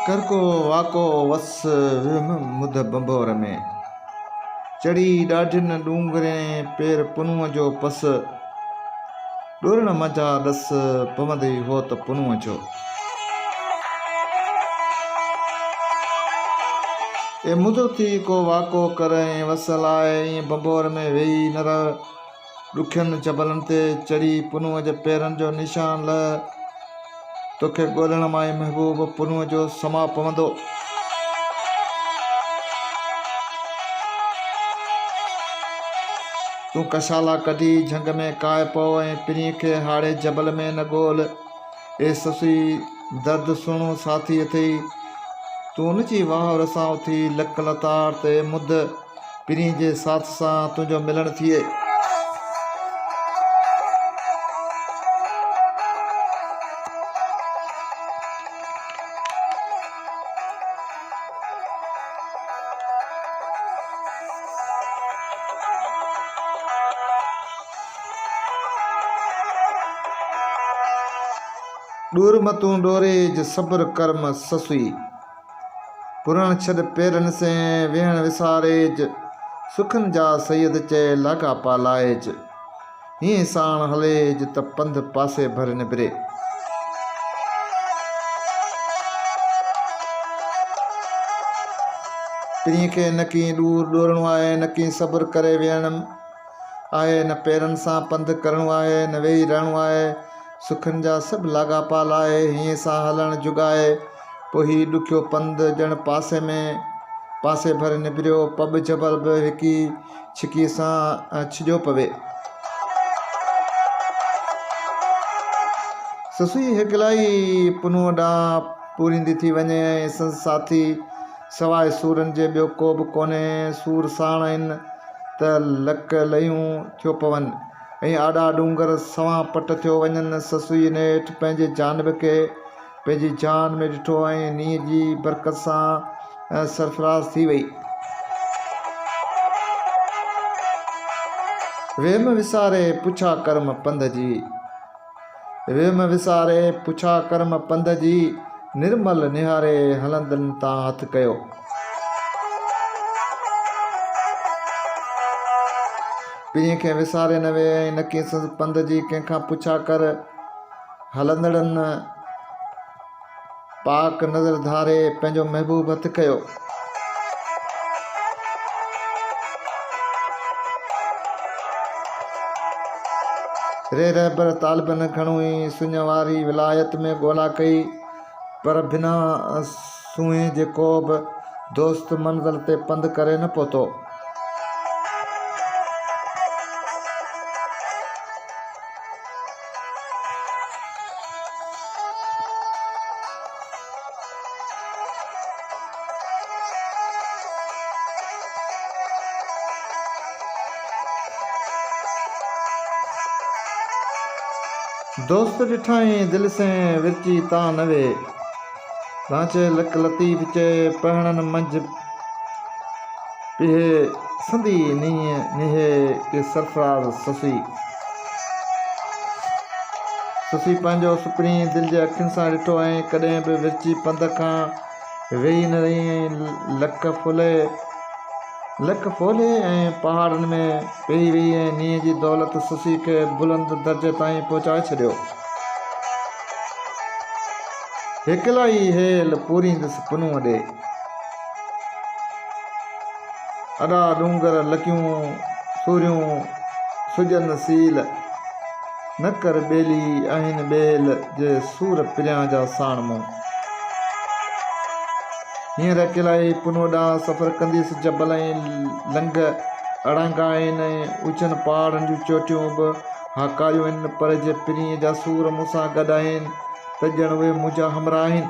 ڪر ڪو واڪو وس ويم مڌ ڀنڀور ۾. چڙهي ڏاڍين ڏونگرين پير پنهونء جو پس. ڏورڻ منجها ڏس پوندئي هوت پنهونء جو. اي مڌ اٿي ڪو واڪو ڪر ۽ وس لاء ائين ڀنڀور ۾ ويهي نه رهه. ڏکين جبلن تي چڙهي پنهونء جي پيرن جو نشان لهه. توکي ڳولڻ مان اي محبوب پنهونء جو سماء پوندو. تون ڪشالا ڪڍي جهنگ ۾ ڪاهي پئو ۽ پرينء کي هاڙهي جبل ۾ نه ڳول. اي سسئي! درد سهڻو ساٿي اٿئي. تون ان جي واهر سان اٿي لڪ لتاڙ ته اي مڌ! پرينء جي ساٿ سان تنهنجو ملڻ ٿئي. ڏور م تون ڏوريج، صبر ڪر م سسئي. پرڻ ڇڏ پيرن سين، ويهڻ وساريج، سکن جا سيد چئي، لاڳاپا لائج. هيئن ساڻ هليج، ته پنڌ پاسي ڀر نبري. پرينء کي نه ڪي ڏور ڏورڻو آهي، نه ڪي صبر ڪري ويهڻ آهي، نه پيرن سان پنڌ ڪرڻو آهي، نه ويهي رهڻو آهي. سکن جا سڀ لاڳاپا لاهي، هيئن سان هلڻ جڳائي. پوء هي ڏکيو پنڌ ڄڻ پاسي ۾ پاسي ڀر نبريو، پٻ جبل به هڪي ڇڪي سان ڇڄيو پوي. سسئي هيڪلائي پنهونء ڏانهن پوريندي ٿي وڃي ۽ سندس ساٿي سواء سورن جي ٻيو ڪو به ڪونهي. سور ساڻ آهن ته لڪ ليون ٿيو پون ۽ آڏا ڏونگر سوان پٽ ٿيو وڃن. سسئي نيٺ پنهنجي جانب کي پنهنجي جان ۾ ڏٺو ۽ نينهن جي برڪت سان سرفراز ٿي وئي. ويم وساري پڇا ڪرم پنڌ جي. ويم وساري پڇا ڪرم پنڌ جي، نرمل نهاري هلندن تان هٿ ڪيو. پرينء کي وساري نه ويهه ۽ نڪي سندس پنڌ جي ڪنهن کان پڇا ڪر. هلندڙن پاڪ نظر ڌاري پنهنجو محبوب هٿ ڪيو. ري رهبر طالبن گهڻو ئي سڃ واري ولايت ۾ ڳولا ڪئي، پر بنا سونهين جي ڪو به دوست منزل تي پنڌ ڪري نه پهتو. دوست ڏٺائين دل سين ورچي تان نه وي. لانچي لڪ لطيف چئي پهڻن منجهه پيهي سندي نينهن نيهي ڪي سرفراز سسئي. سسئي پنهنجو سپرين دل جي اکين سان ڏٺو ۽ ڪڏهن به ورچي پنڌ کان ويهي نه رهي ۽ لڪ ڦولهي لڪ ڦولهي ۽ پهاڙن ۾ پيهي ويئي ۽ نينهن جي دولت سسئي کي بلند درجي تائين پهچائي ڇڏيو. هيڪلائي هيل پوريندس پنهونء ڏي. اڏا ڏونگر لڪيون سوريون سڄن سيل، نه ڪر ٻيلي آهن ٻيل جي سور پريان جا ساڻ مون. هينئر اڪيلائي پنهون ڏانهن سفر ڪنديس، جبل ۽ لنگهه اڙانگا آهن ۽ اوچن پهاڙن جون چوٽيون به هاڪاريون آهن، پر جي پرينء جا سور مون سان گڏ آهن ته ڄڻ اهي منهنجا همراهه آهن.